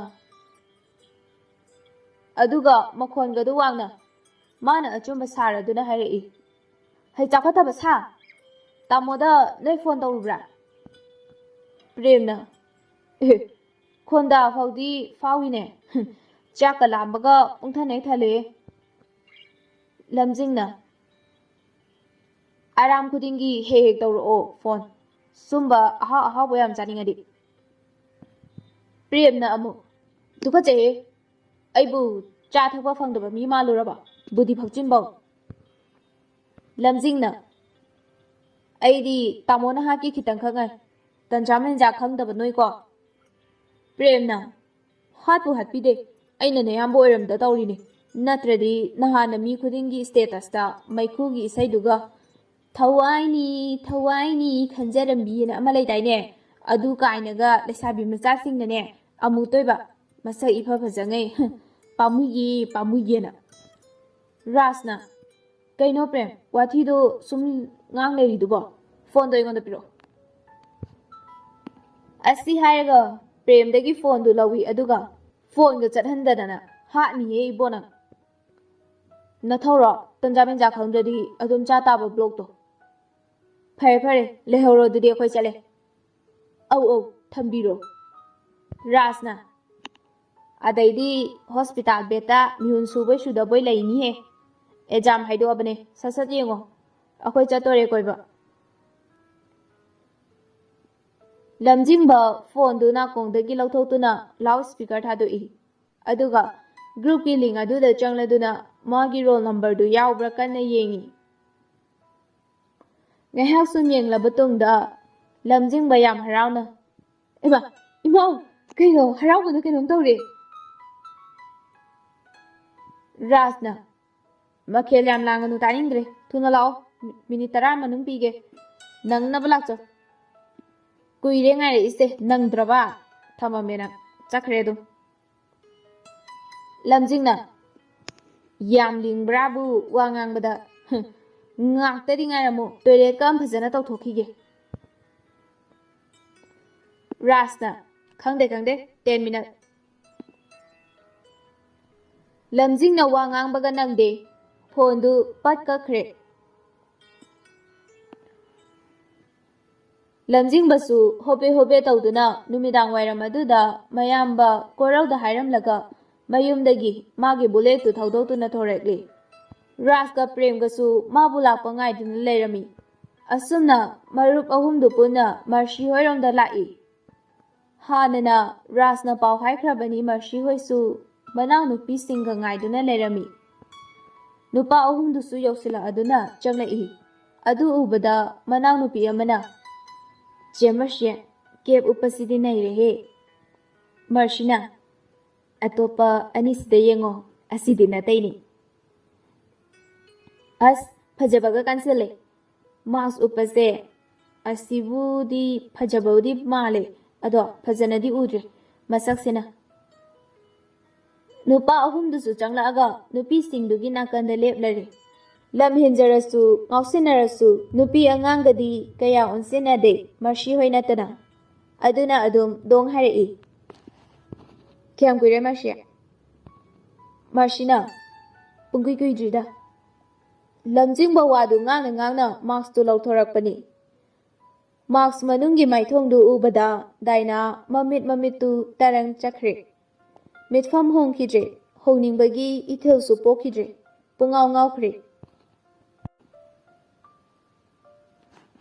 ꯑꯗꯨꯒ ꯃꯈꯣꯟꯒꯗꯨ ꯋꯥꯡꯅ ꯃꯥꯅ ꯑꯆꯨꯝꯕ ꯁꯥꯔꯗꯨꯅ ꯍꯥꯏꯔꯛꯏ, "ꯍꯩ ꯆꯥꯎꯈꯠꯇꯕ ꯁꯥ! ꯇꯥꯃꯣꯗ ꯅꯣꯏ ꯐꯣꯟ ꯇꯧꯔꯨꯕ꯭ꯔꯥ?" ꯄ꯭ꯔꯦꯝꯅ, "ꯑꯦ, ꯈꯣꯟꯗꯥ ꯐꯥꯎꯗꯤ ꯐꯥꯎꯏꯅꯦ꯫ ꯆꯥꯛꯀ ꯂꯥꯝꯕꯒ ꯄꯨꯡꯊꯟ ꯍꯦꯛ ꯊꯜꯂꯦ꯫" ꯂꯝꯖꯤꯡꯅ, "ꯑꯔꯥꯝ ꯈꯨꯗꯤꯡꯒꯤ ꯍꯦꯛ ꯍꯦꯛ ꯇꯧꯔꯛꯑꯣ ꯐꯣꯟ, ꯁꯨꯝꯕ ꯑꯍꯥꯎ ꯑꯍꯥꯎꯕ ꯌꯥꯝ ꯆꯥꯅꯤꯡꯉꯗꯤ꯫" ꯄ꯭ꯔꯦꯝꯅ ꯑꯃꯨꯛ, "ꯇꯨꯀꯠꯆꯩꯍꯦ, ꯑꯩꯕꯨ ꯆꯥ ꯊꯛꯄ ꯐꯪꯗꯕ ꯃꯤ ꯃꯥꯜꯂꯨꯔꯕ? ꯕꯨꯙꯤ ꯐꯛꯆꯤꯟꯕꯧ꯫" ꯂꯝꯖꯤꯡꯅ, "ꯑꯩꯗꯤ ꯇꯥꯃꯣ ꯅꯍꯥꯛꯀꯤ ꯈꯤꯇꯪꯈꯛ ꯉꯥꯏ, ꯇꯟꯖꯥ ꯃꯦꯟꯖꯥ ꯈꯪꯗꯕ ꯅꯣꯏꯀꯣ꯫" ꯄ꯭ꯔꯦꯝꯅ, "ꯍꯥꯠꯄꯨ ꯍꯥꯠꯄꯤꯗꯦ, ꯑꯩꯅ ꯅꯌꯥꯝꯕ ꯑꯣꯏꯔꯝꯗ ꯇꯧꯔꯤꯅꯤ, ꯅꯠꯇ꯭ꯔꯗꯤ ꯅꯍꯥꯟꯅ ꯃꯤ ꯈꯨꯗꯤꯡꯒꯤ ꯁ꯭ꯇꯦꯇꯁꯇ ꯃꯩꯈꯨꯒꯤ ꯏꯁꯩꯗꯨꯒ 'ꯊꯋꯥꯏꯅꯤ, ꯊꯋꯥꯏꯅꯤ ꯈꯟꯖꯔꯝꯕꯤ'ꯅ ꯑꯃ ꯂꯩꯗꯥꯏꯅꯦ, ꯑꯗꯨ ꯀꯥꯏꯅꯒ ꯂꯩꯁꯥꯕꯤ ꯃꯆꯥꯁꯤꯡꯅꯅꯦ ꯑꯃꯨꯛꯇꯣꯏꯕ ꯃꯁꯛ ꯏꯐ ꯐꯖꯉꯩ ꯄꯥꯝꯃꯨꯏꯌꯦ, ꯄꯥꯝꯃꯨꯏꯌꯦꯅ꯫" ꯔꯥꯖꯅ, "ꯀꯩꯅꯣ ꯄ꯭ꯔꯦꯝ, ꯋꯥꯊꯤꯗꯣ ꯁꯨꯝ ꯉꯥꯡ ꯂꯩꯔꯤꯗꯨꯕꯣ? ꯐꯣꯟꯗꯣ ꯑꯩꯉꯣꯟꯗ ꯄꯤꯔꯛꯑꯣ"꯫ ꯑꯁꯤ ꯍꯥꯏꯔꯒ ꯄ꯭ꯔꯦꯝꯗꯒꯤ ꯐꯣꯟꯗꯨ ꯂꯧꯏ, ꯑꯗꯨꯒ ꯐꯣꯟꯒ ꯆꯠꯍꯟꯗꯗꯅ ꯍꯥꯠꯅꯤꯍꯦ ꯏꯕꯣ ꯅꯪ꯫ ꯅꯊꯧꯔꯣ? ꯇꯟꯖꯥ ꯃꯦꯟꯖꯥ ꯈꯪꯗ꯭ꯔꯗꯤ ꯑꯗꯨꯝ ꯆꯥ ꯇꯥꯕ ꯕ꯭ꯂꯣꯛꯇꯣ꯫ ꯐꯔꯦ ꯐꯔꯦ, ꯂꯩꯍꯧꯔꯣ ꯑꯗꯨꯗꯤ, ꯑꯩꯈꯣꯏ ꯆꯠꯂꯦ꯫ ꯑꯧ ꯑꯧ, ꯊꯝꯕꯤꯔꯣ꯫ ꯔꯥꯖꯅ, "ꯑꯗꯩꯗꯤ ꯍꯣꯁꯄꯤꯇꯥꯜ ꯕꯦꯗꯇ ꯃꯤꯍꯨꯟ ꯁꯨꯕꯣꯏ ꯁꯨꯗꯕꯣꯏ ꯂꯩꯅꯤꯍꯦ꯫ ꯑꯦꯛꯖꯥꯝ ꯍꯥꯏꯗꯣꯛꯑꯕꯅꯦ, ꯁꯠ ꯁꯠ ꯌꯦꯡꯉꯣ꯫ ꯑꯩꯈꯣꯏ ꯆꯠꯇꯣꯔꯦ ꯀꯣꯏꯕ"꯫ ꯂꯝꯖꯤꯡꯕ ꯐꯣꯟꯗꯨ ꯅꯥꯀꯣꯡꯗꯒꯤ ꯂꯧꯊꯣꯛꯇꯨꯅ ꯂꯥꯎꯠ ꯁ꯭ꯄꯤꯀꯔ ꯊꯥꯗꯣꯛꯏ꯫ ꯑꯗꯨꯒ ꯒ꯭ꯔꯨꯞꯀꯤ ꯂꯤꯡ ꯑꯗꯨꯗ ꯆꯪꯂꯗꯨꯅ ꯃꯥꯒꯤ ꯔꯣꯜ ꯅꯝꯕꯔꯗꯨ ꯌꯥꯎꯕ꯭ꯔꯥ ꯀꯟꯅ ꯌꯦꯡꯏ꯫ ꯉꯥꯏꯍꯥꯛ ꯁꯨꯝ ꯌꯦꯡꯂꯕ ꯇꯨꯡꯗ ꯂꯝꯖꯤꯡꯕ ꯌꯥꯝ ꯍꯔꯥꯎꯅ, "ꯏꯃꯥ, ꯏꯃꯥ, ꯀꯩꯅꯣ, ꯍꯔꯥꯎꯕꯗ ꯀꯩꯅꯣꯝ ꯇꯧꯔꯦ"꯫ ꯔꯥꯖꯅ, "ꯃꯈꯦꯜ ꯌꯥꯝ ꯂꯥꯡꯒꯅꯨ, ꯇꯥꯅꯤꯡꯗ꯭ꯔꯦ꯫ ꯊꯨꯅ ꯂꯥꯛꯑꯣ, ꯃꯤꯅꯤꯠ ꯇꯔꯥ ꯃꯅꯨꯡ ꯄꯤꯒꯦ꯫ ꯅꯪꯅꯕ ꯂꯥꯛꯆꯧ"꯫ "ꯀꯨꯏꯔꯦ ꯉꯥꯏꯔꯛꯏꯁꯦ, ꯅꯪꯗ꯭ꯔꯕ? ꯊꯝꯃꯝꯃꯦ ꯅꯪ, ꯆꯠꯈ꯭ꯔꯦ ꯑꯗꯨꯝ"꯫ ꯂꯝꯖꯤꯡꯅ, "ꯌꯥꯝ ꯂꯤꯡꯕ꯭ꯔꯥꯕꯨ ꯋꯥ ꯉꯥꯡꯕꯗ꯫ ꯍꯨꯝ, ꯉꯥꯛꯇꯗꯤ ꯉꯥꯏꯔꯝꯃꯨ, ꯇꯣꯏꯂꯦꯠꯀ ꯑꯃ ꯐꯖꯅ ꯇꯧꯊꯣꯛꯈꯤꯒꯦ"꯫ ꯔꯥꯖꯅ, "ꯈꯪꯗꯦ ꯈꯪꯗꯦ, ꯇꯦꯟ ꯃꯤꯅꯠ"꯫ ꯂꯝꯖꯤꯡꯅ ꯋꯥ ꯉꯥꯡꯕꯒ ꯅꯪꯗꯦ, ꯐꯣꯟꯗꯨ ꯄꯠ ꯀꯛꯈ꯭ꯔꯦ꯫ ꯂꯝꯖꯤꯡꯕꯁꯨ ꯍꯣꯕꯦ ꯍꯣꯕꯦ ꯇꯧꯗꯨꯅ ꯅꯨꯃꯤꯗꯥꯡ ꯋꯥꯏꯔꯝ ꯑꯗꯨꯗ ꯃꯌꯥꯝꯕ ꯀꯣꯔꯧꯗ ꯍꯥꯏꯔꯝꯂꯒ ꯃꯌꯨꯝꯗꯒꯤ ꯃꯥꯒꯤ ꯕꯨꯂꯦꯠꯇꯨ ꯊꯧꯗꯣꯛꯇꯨꯅ ꯊꯣꯔꯛꯂꯤ꯫ ꯔꯥꯖꯀ ꯄ꯭ꯔꯦꯝꯒꯁꯨ ꯃꯥꯕꯨ ꯂꯥꯛꯄ ꯉꯥꯏꯗꯨꯅ ꯂꯩꯔꯝꯃꯤ꯫ ꯑꯁꯨꯝꯅ ꯃꯔꯨꯞ ꯑꯍꯨꯝꯗꯨ ꯄꯨꯟꯅ ꯃꯔꯁꯤ ꯍꯣꯏꯔꯣꯝꯗ ꯂꯥꯛꯏ꯫ ꯍꯥꯟꯅꯅ ꯔꯥꯖꯅ ꯄꯥꯎ ꯍꯥꯏꯈ꯭ꯔꯕꯅꯤ, ꯃꯔꯁꯤ ꯍꯣꯏꯁꯨ ꯃꯅꯥꯎꯅꯨꯄꯤꯁꯤꯡꯒ ꯉꯥꯏꯗꯨꯅ ꯂꯩꯔꯝꯃꯤ꯫ ꯅꯨꯄꯥ ꯑꯍꯨꯝꯗꯨꯁꯨ ꯌꯧꯁꯤꯜꯂꯛꯑꯗꯨꯅ ꯆꯪꯂꯛꯏ꯫ ꯑꯗꯨ ꯎꯕꯗ ꯃꯅꯥꯎꯅꯨꯄꯤ ꯑꯃꯅ, "ꯆꯦ ꯃꯔꯁꯤ, ꯀꯦꯞ ꯎꯞꯄꯁꯤꯗꯤ ꯅꯩꯔꯦꯍꯦ"꯫ ꯃꯔꯁꯤꯅ, "ꯑꯇꯣꯞꯄ ꯑꯅꯤꯁꯤꯗ ꯌꯦꯡꯉꯣ, ꯑꯁꯤꯗꯤ ꯅꯥꯇꯩꯅꯤ"꯫ ꯑꯁ, ꯐꯖꯕꯒ ꯀꯟꯁꯤꯜꯂꯦ꯫ ꯃꯥꯛꯁ ꯎꯞꯄꯁꯦ ꯑꯁꯤꯕꯨꯗꯤ ꯐꯖꯕꯕꯨꯗꯤ ꯃꯥꯜꯂꯦ, ꯑꯗꯣ ꯐꯖꯅꯗꯤ ꯎꯗ꯭ꯔꯦ ꯃꯁꯛꯁꯤꯅ꯫ ꯅꯨꯄꯥ ꯑꯍꯨꯝꯗꯨꯁꯨ ꯆꯪꯂꯛꯑꯒ ꯅꯨꯄꯤꯁꯤꯡꯗꯨꯒꯤ ꯅꯥꯀꯟꯗ ꯂꯦꯞꯂꯔꯦ꯫ ꯂꯝ ꯍꯦꯟꯖꯔꯁꯨ, ꯉꯥꯎꯁꯤꯟꯅꯔꯁꯨ, ꯅꯨꯄꯤ ꯑꯉꯥꯡꯒꯗꯤ ꯀꯌꯥ ꯑꯣꯟꯁꯤꯟꯅꯗꯦ, ꯃꯔꯁꯤ ꯍꯣꯏ ꯅꯠꯇꯅ꯫ ꯑꯗꯨꯅ ꯑꯗꯨꯝ ꯗꯣꯡ ꯍꯥꯏꯔꯛꯏ꯫ "ꯀꯌꯥꯝ ꯀꯨꯏꯔꯦ, ꯃꯔꯁꯤ?" ꯃꯔꯁꯤꯅ, "ꯄꯨꯡꯀꯨꯏ ꯀꯨꯏꯗ꯭ꯔꯤꯗ꯫" ꯂꯝꯖꯤꯡꯕ ꯋꯥꯗꯨ ꯉꯥꯡꯅ ꯉꯥꯡꯅ ꯃꯥꯛꯁꯇꯨ ꯂꯧꯊꯣꯔꯛꯄꯅꯤ꯫ ꯃꯥꯛꯁ ꯃꯅꯨꯡꯒꯤ ꯃꯥꯏꯊꯣꯡꯗꯨ ꯎꯕꯗ ꯗꯥꯏꯅꯥ ꯃꯃꯤꯠ ꯃꯃꯤꯠꯇꯨ ꯇꯔꯪ ꯆꯠꯈ꯭ꯔꯦ꯫ ꯃꯤꯠꯐꯝ ꯍꯣꯡꯈꯤꯗ꯭ꯔꯦ, ꯍꯣꯡꯅꯤꯡꯕꯒꯤ ꯏꯊꯤꯜꯁꯨ ꯄꯣꯛꯈꯤꯗ꯭ꯔꯦ, ꯄꯨꯡꯉꯥꯎ ꯉꯥꯎꯈ꯭ꯔꯦ꯫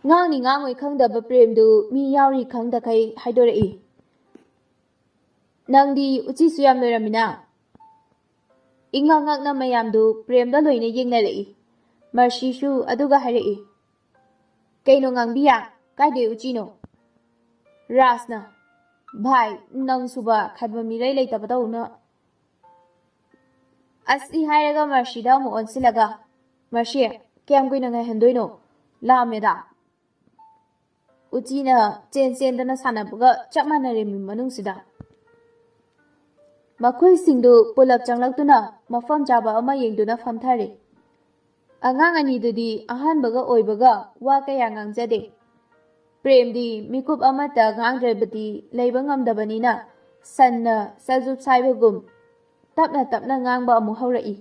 ꯉꯥꯡꯅꯤ ꯉꯥꯡꯉꯣꯏ ꯈꯪꯗꯕ ꯄ꯭ꯔꯦꯝꯗꯨ ꯃꯤ ꯌꯥꯎꯔꯤ ꯈꯪꯗꯈꯩ ꯍꯥꯏꯗꯣꯔꯛꯏ꯫ "ꯅꯪꯗꯤ ꯎꯆꯤꯁꯨ ꯌꯥꯝ ꯂꯣꯏꯔꯝꯃꯤꯅ?" ꯏꯉꯛ ꯉꯛꯅ ꯃꯌꯥꯝꯗꯨ ꯄ꯭ꯔꯦꯝꯗ ꯂꯣꯏꯅ ꯌꯦꯡꯅꯔꯛꯏ꯫ ꯃꯔꯁꯤꯁꯨ ꯑꯗꯨꯒ ꯍꯥꯏꯔꯛꯏ, "ꯀꯩꯅꯣ ꯉꯥꯡꯕꯤꯌꯥ? ꯀꯥꯏꯗꯩ ꯎꯆꯤꯅꯣ?" ꯔꯥꯖꯅ, "ꯚꯥꯏ, ꯅꯪꯁꯨꯕ ꯈꯥꯏꯕ ꯃꯤꯔꯩ ꯂꯩꯇꯕꯗꯧꯅ꯫" ꯑꯁꯤ ꯍꯥꯏꯔꯒ ꯃꯔꯁꯤꯗ ꯑꯃꯨꯛ ꯑꯣꯟꯁꯤꯜꯂꯒ, "ꯃꯔꯁꯤ, ꯀꯌꯥꯝ ꯀꯨꯏꯅ ꯉꯥꯏꯍꯟꯗꯣꯏꯅꯣ? ꯂꯥꯝꯃꯦꯗ꯫" ꯎꯆꯤꯅ ꯆꯦꯟ ꯆꯦꯟꯗꯅ ꯁꯥꯟꯅꯕꯒ ꯆꯞ ꯃꯥꯟꯅꯔꯦ ꯃꯤ ꯃꯅꯨꯡꯁꯤꯗ꯫ ꯃꯈꯣꯏꯁꯤꯡꯗꯨ ꯄꯨꯂꯞ ꯆꯪꯂꯛꯇꯨꯅ ꯃꯐꯝ ꯆꯥꯕ ꯑꯃ ꯌꯦꯡꯗꯨꯅ ꯐꯝꯊꯔꯦ꯫ ꯑꯉꯥꯡ ꯑꯅꯤꯗꯨꯗꯤ ꯑꯍꯥꯟꯕꯒ ꯑꯣꯏꯕꯒ ꯋꯥ ꯀꯌꯥ ꯉꯥꯡꯖꯗꯦ꯫ ꯄ꯭ꯔꯦꯝꯗꯤ ꯃꯤꯀꯨꯞ ꯑꯃꯠꯇ ꯉꯥꯡꯗ꯭ꯔꯕꯗꯤ ꯂꯩꯕ ꯉꯝꯗꯕꯅꯤꯅ ꯁꯟꯅ ꯆꯖꯨꯞ ꯁꯥꯏꯕꯒꯨꯝ ꯇꯞꯅ ꯇꯞꯅ ꯉꯥꯡꯕ ꯑꯃꯨꯛ ꯍꯧꯔꯛꯏ꯫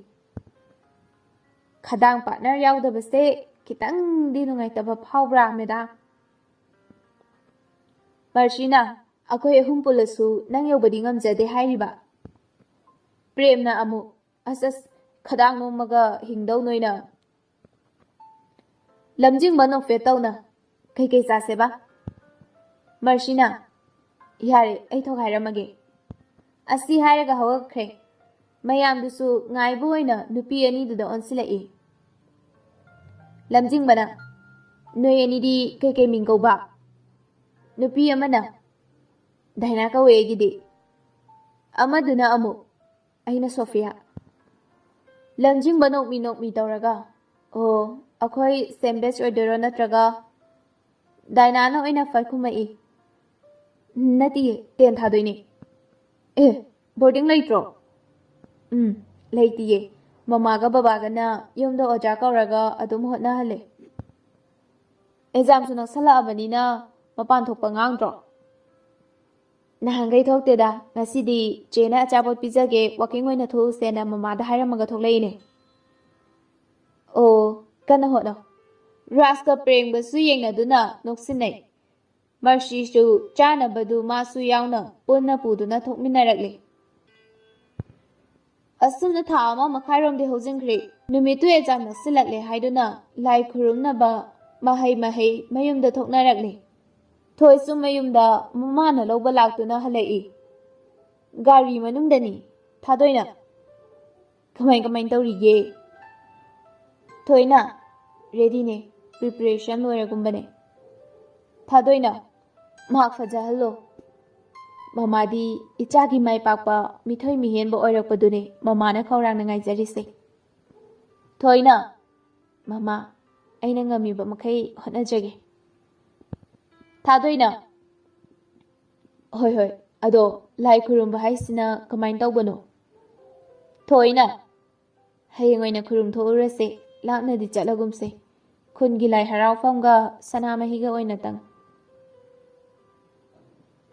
"ꯈꯗꯥꯡ ꯄꯥꯔꯠꯅꯔ ꯌꯥꯎꯗꯕꯁꯦ ꯈꯤꯇꯪꯗꯤ ꯅꯨꯡꯉꯥꯏꯇꯕ ꯐꯥꯎꯕ꯭ꯔꯥ, ꯃꯦꯗꯥꯝ?" ꯃꯔꯁꯤꯅ, "ꯑꯩꯈꯣꯏ ꯑꯍꯨꯝ ꯄꯨꯜꯂꯁꯨ ꯅꯪ ꯌꯧꯕꯗꯤ ꯉꯝꯖꯗꯦ" ꯍꯥꯏꯔꯤꯕ꯫ ꯄ꯭ꯔꯦꯝꯅ ꯑꯃꯨꯛ, "ꯑꯁ ꯑꯁ, ꯈꯗꯥꯡ ꯅꯣꯝꯃꯒ ꯍꯤꯡꯗꯧ ꯅꯣꯏꯅ꯫" ꯂꯝꯖꯤꯡꯕ ꯅꯣꯛꯐꯦꯠ ꯇꯧꯅ, "ꯀꯩꯀꯩ ꯆꯥꯁꯦꯕ?" ꯃꯔꯁꯤꯅ, "ꯌꯥꯔꯦ, ꯑꯩ ꯊꯣꯛ ꯍꯥꯏꯔꯝꯃꯒꯦ꯫" ꯑꯁꯤ ꯍꯥꯏꯔꯒ ꯍꯧꯒꯠꯈ꯭ꯔꯦ꯫ ꯃꯌꯥꯝꯗꯨꯁꯨ ꯉꯥꯏꯕ ꯑꯣꯏꯅ ꯅꯨꯄꯤ ꯑꯅꯤꯗꯨꯗ ꯑꯣꯟꯁꯤꯜꯂꯛꯏ꯫ ꯂꯝꯖꯤꯡꯕꯅ, "ꯅꯣꯏ ꯑꯅꯤꯗꯤ ꯀꯩꯀꯩ ꯃꯤꯡ ꯀꯧꯕ?" ꯅꯨꯄꯤ ꯑꯃꯅ, "ꯗꯥꯏꯅꯥ ꯀꯧꯋꯦ ꯑꯩꯒꯤꯗꯤ꯫" ꯑꯃꯗꯨꯅ ꯑꯃꯨꯛ, "ꯑꯩꯅ ꯁꯣꯐꯤꯌꯥ꯫" ꯂꯝꯖꯤꯡꯕ ꯅꯣꯛꯃꯤ ꯅꯣꯛꯃꯤ ꯇꯧꯔꯒ, "ꯑꯣ, ꯑꯩꯈꯣꯏ ꯁꯦꯝ ꯕꯦꯆ ꯑꯣꯏꯗꯣꯏꯔꯣ ꯅꯠꯇ꯭ꯔꯒ?" ꯗꯥꯏꯅꯥꯅ ꯑꯣꯏꯅ ꯐꯠ ꯈꯨꯝꯃꯛꯏ, "ꯅꯠꯇꯤꯌꯦ, ꯇꯦꯟ ꯊꯥꯗꯣꯏꯅꯦ꯫" "ꯑꯦ, ꯕꯣꯔꯗꯤꯡ ꯂꯩꯇ꯭ꯔꯣ?" ꯎꯝ, ꯂꯩꯇꯤꯌꯦ꯫ ꯃꯃꯥꯒ ꯕꯕꯥꯒꯅ ꯌꯨꯝꯗ ꯑꯣꯖꯥ ꯀꯧꯔꯒ ꯑꯗꯨꯝ ꯍꯣꯠꯅꯍꯜꯂꯦ꯫ ꯑꯦꯛꯖꯥꯝꯁꯨ ꯅꯛꯁꯜꯂꯛꯑꯕꯅꯤꯅ ꯃꯄꯥꯟ ꯊꯣꯛꯄ ꯉꯥꯡꯗ꯭ꯔꯣ? ꯅꯍꯥꯟꯈꯩ ꯊꯣꯛꯇꯦꯗ꯫ ꯉꯁꯤꯗꯤ ꯆꯦꯅ ꯑꯆꯥꯄꯣꯠ ꯄꯤꯖꯒꯦ, ꯋꯥꯀꯤꯡ ꯑꯣꯏꯅ ꯊꯣꯛꯎꯁꯦꯅ ꯃꯃꯥꯗ ꯍꯥꯏꯔꯝꯃꯒ ꯊꯣꯛꯂꯛꯏꯅꯦ꯫ ꯑꯣ, ꯀꯟꯅ ꯍꯣꯠꯅꯧ꯫ ꯔꯥꯖꯀ ꯄ꯭ꯔꯦꯝꯒꯁꯨ ꯌꯦꯡꯅꯗꯨꯅ ꯅꯣꯛꯁꯤꯟꯅꯩ꯫ ꯃꯔꯁꯤꯁꯨ ꯆꯥꯅꯕꯗꯨ ꯃꯥꯁꯨ ꯌꯥꯎꯅ ꯄꯨꯟꯅ ꯄꯨꯗꯨꯅ ꯊꯣꯛꯃꯤꯟꯅꯔꯛꯂꯦ꯫ ꯑꯁꯨꯝꯅ ꯊꯥ ꯑꯃ ꯃꯈꯥꯏꯔꯣꯝꯗꯤ ꯍꯧꯖꯤꯟꯈ꯭ꯔꯦ꯫ ꯅꯨꯃꯤꯠꯇꯨ ꯑꯦꯛꯖꯥꯝ ꯅꯛꯁꯤꯜꯂꯛꯂꯦ ꯍꯥꯏꯗꯨꯅ ꯂꯥꯏ ꯈꯨꯔꯨꯝꯅꯕ ꯃꯍꯩ ꯃꯍꯩ ꯃꯌꯨꯝꯗ ꯊꯣꯛꯅꯔꯛꯂꯦ꯫ ꯊꯣꯏꯁꯨ ꯃꯌꯨꯝꯗ ꯃꯃꯥꯅ ꯂꯧꯕ ꯂꯥꯛꯇꯨꯅ ꯍꯜꯂꯛꯏ꯫ ꯒꯥꯔꯤ ꯃꯅꯨꯡꯗꯅꯤ꯫ ꯊꯥꯗꯣꯏꯅ, "ꯀꯃꯥꯏ ꯀꯃꯥꯏ ꯇꯧꯔꯤꯒꯦ?" ꯊꯣꯏꯅ, "ꯔꯦꯗꯤꯅꯦ, ꯄ꯭ꯔꯤꯄꯦꯔꯦꯁꯟ ꯂꯣꯏꯔꯒꯨꯝꯕꯅꯦ꯫" ꯊꯥꯗꯣꯏꯅ, "ꯃꯍꯥꯛ ꯐꯖꯍꯜꯂꯣ꯫ ꯃꯃꯥꯗꯤ ꯏꯆꯥꯒꯤ ꯃꯥꯏ ꯄꯥꯛꯄ ꯃꯤꯊꯣꯏ ꯃꯤꯍꯦꯟꯕ ꯑꯣꯏꯔꯛꯄꯗꯨꯅꯦ ꯃꯃꯥꯅ ꯈꯧꯔꯥꯡꯅ ꯉꯥꯏꯖꯔꯤꯁꯦ꯫" ꯊꯣꯏꯅ, "ꯃꯃꯥ, ꯑꯩꯅ ꯉꯝꯃꯤꯕ ꯃꯈꯩ ꯍꯣꯠꯅꯖꯒꯦ꯫" ꯊꯥꯗꯣꯏꯅ, "ꯍꯣꯏ ꯍꯣꯏ, ꯑꯗꯣ ꯂꯥꯏ ꯈꯨꯔꯨꯝꯕ ꯍꯥꯏꯁꯤꯅ ꯀꯃꯥꯏꯅ ꯇꯧꯕꯅꯣ?" ꯊꯣꯏꯅ, "ꯍꯌꯦꯡ ꯑꯣꯏꯅ ꯈꯨꯔꯨꯝ ꯊꯣꯛꯎꯔꯁꯦ, ꯂꯥꯞꯅꯗꯤ ꯆꯠꯂꯒꯨꯝꯁꯦ꯫ ꯈꯨꯟꯒꯤ ꯂꯥꯏ ꯍꯔꯥꯎꯐꯝꯒ ꯁꯅꯥꯃꯍꯤꯒ ꯑꯣꯏꯅꯇꯪ꯫"